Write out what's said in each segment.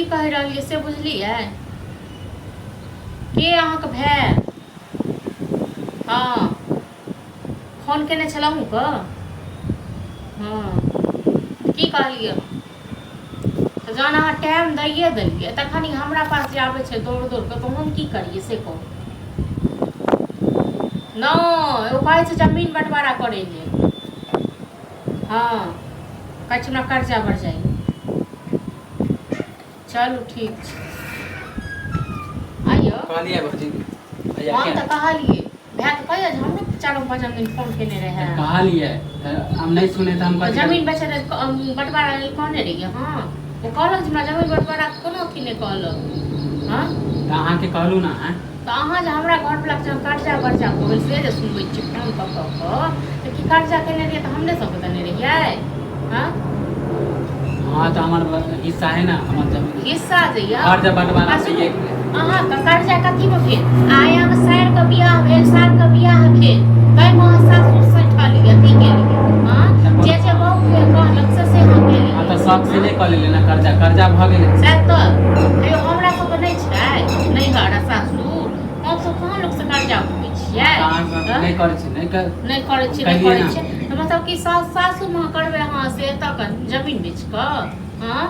की कहि रहलियै से बुझलियै के अहाँके भाय हँ फोन केने छलहुँ कऽ हँ की कहलियै तऽ जहन अहाँ टाइम दैए देलियै तखन ई हमरा पास जे आबै छै दौड़ दौड़ कऽ तऽ हम की करियै से कहू नहि ओ कहै छै जमीन बँटवारा करै लेल हँ कहै छै हमरा कर्जा बढ़ि जाइए चलू ठीक छै आइयो कहलियै भौजी भैया हम के तऽ कहलियै भाय तऽ कहैया जे हमरो चारो पाँच दिन फोन केने रहै कहलियै तऽ हम नहि सुने तऽ हम तऽ कथी जमीन बेचै लेल बँटवारा लेल कहने रहियै हँ ओ कहलक जे हमरा जमीन बँटवारा कोनो अथी नहि कहलक हँ तऽ अहाँके कहलहुँ ने आँय तऽ अहाँ जे हमरा घरवलाके जहन कर्जा वर्जा भऽ गेल से जे सुनबै छियै फोन कऽ कऽ कऽ तऽ की कर्जा केने रहियै तऽ हमरे सबके देने रहियै हँ हँ तऽ हमर हिस्सा है ने हमर जमीन हिस्सा जे यऽ घर जे बँटवारा आ सुनू, भइए गेलै अहाँके कर्जा कथीमे भेल आइ अहाँके सारिके बियाह भेल सारके बियाह भेल ताहिमे अहाँ सासुर सैठलियै अथी केलियै हँ जे जे बहुके कहलक से से अहाँ केलियै हँ तऽ शौक से नहि कऽ लेलियै ने कर्जा कर्जा भऽ गेलै सएह तऽ तैयो हमरा सबके नहि छै नैहर आ सासुर हमसब कहाँ लोकसँ कर्जा उठबै छियै तऽ अहाँ सब हँ? नहि करै छी नहि कर नहि करै छियै नहि कहियै करै ने। छियै तऽ मतलब कि सास सासुमे अहाँ करबै अहाँ से एतऽ के जमीन बेच कऽ हँ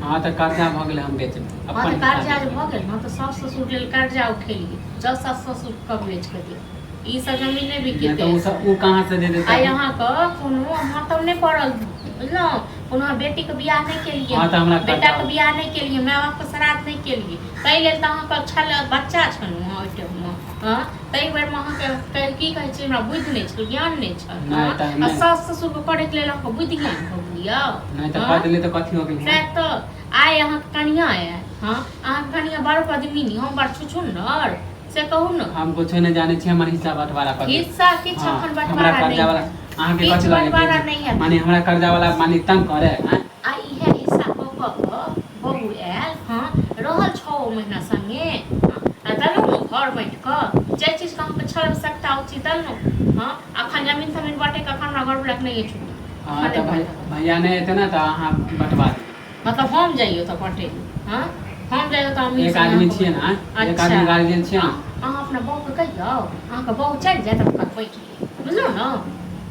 हँ तऽ कर्जा भऽ गेलै हम बेचबै हँ तऽ अपन कर्जा जे भऽ गेल ने तऽ सास ससुर लेल कर्जा उठेलियै जब सास ससुर कब बेच कऽ दियौ ई सब जमीन नहि नहि बिकेतै तऽ ओ सब ओ कहाँ से दे देतै आइ अहाँके कोनो मातम नहि पड़ल बुझलहुँ कोनो अहाँ बेटीके बियाह नहि केलियै हँ तऽ हमरा बेटाके बियाह नहि केलियै माय बापके श्राद्ध नहि केलियै ताहि लेल तऽ अहाँके छल बच्चा छलहुँ अहाँ ओहि टाइममे हँ ताहि बेरमे अहाँके की कहै छै हमरा बुद्धि नहि छल ज्ञान नहि छल नहि हँ तऽ आ नहि। सास ससुरके करैके लेल अहाँके बुद्धि ज्ञान भऽ गेल यौ नहि तऽ हँ? कऽ देलियै तऽ कथी हो गेलै सएह तऽ आइ अहाँके कनिआँ आयल हँ अहाँके कनिआँ बड़ पद्मिनी हम बड़ छुछुन्नर से कहू ने हम कुछो नहि जानै छी हमर हिस्सा बंटवारा कर दियौ। हिस्सा किछु हाँ, अखन हमरा बंटवारा नहि कर्जा वाला हैत। अहाँके किछु कथी लगै बंटवारा नहि हैत। माने हमरा कर्जा वाला माने तंग करे आँय? आ इएह हिस्सा कऽ कऽ कऽ बहू आयल हँ रहल छओ महीना संगे हँ, आ देलहुँ ने घर बाँटि कऽ जाहि चीजके अहाँके छल आवश्यकता ओ चीज देलहुँ हँ अखन जमीन तमीन बाँटैके अखन हमरा घरवलाके नहि अछि हाँ तऽ भैया नहि एतै ने तऽ अहाँ बंटवा दियौ मतलब हम जइयो तऽ बाँटै लए हँ हम जइयो तऽ अमीर एक आदमी छियै ने एक अच्छा। आदमी गार्जियन छियै ने अहाँ अपना बहूके कहियौ अहाँके बहू चलि जायत तऽ बाँटि लेब बुझलहुँ ने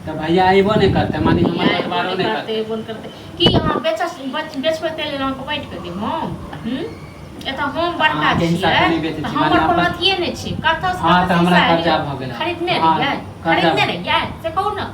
तऽ भैया अयबो नहि करतै माने हमर भैया बंटवारो एबो नहि करतै करतै एबो नहि करतै की अहाँ बेच बेचबै ताहि लेल अहाँके बाँटि कऽ देब हम हूँ एतऽ हम बड़का अहाँके हिस्सा छियै तऽ नहि बेचै तऽ छी, हमर माने कोनो अपन- अथिये नहि छै कतऽ हाँ, तऽ हमरा कर्जा भऽ गेल। खरीदने हाँ, रहियै कर्जा खरीदने रहियै से कहू ने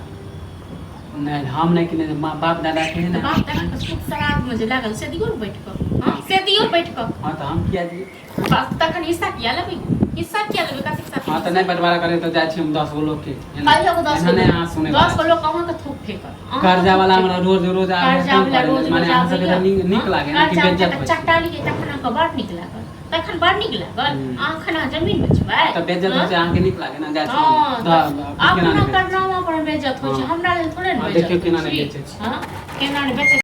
नहि हम नहि किने बाप दादा के है तऽ ने बाप दादा के सुख श्राद्ध मे जे लागल से दियौ ने बैठ कऽ हँ से दियौ बैठ कऽ हाँ तऽ हम किया दियै बस तखन हिस्सा किया लेबै हिस्सा किया लेबै कथी साथ हाँ तऽ नहि बंटवारा करे तऽ जाइ छी हम 10 गो लोग के एना कहियो के 10 एना गो नहि अहाँ सुनै 10 गो लोक अहाँके थूक फेकत अहाँके कर्जा थूक वाला फेकत। हमरा रोज रोज आबै कर्जा तंग वाला करे रोज माने रोज अहाँ सबके आबैया तऽ नीक नीक लागे ने कि कर्जा बेइज्जत तऽ होइ छै चट्टा लियै तखन अहाँके बड़ नीक लागल तखन बड़ नीक लागल हम्म। अहाँ एखन अहाँ जमीन बेचबै तऽ बेइज्जत होइ छै अहाँके नीक लागे ने जाइ छी हँ हम तऽ केना अपना नहि बेचै करनामा पर बेइज्जत होइ छै हँ। हमरा लेल थोड़े ने हँ, बेइज्जत देखियौ केना होइ नहि छी। बेचै छी। हँ केना नहि बेचै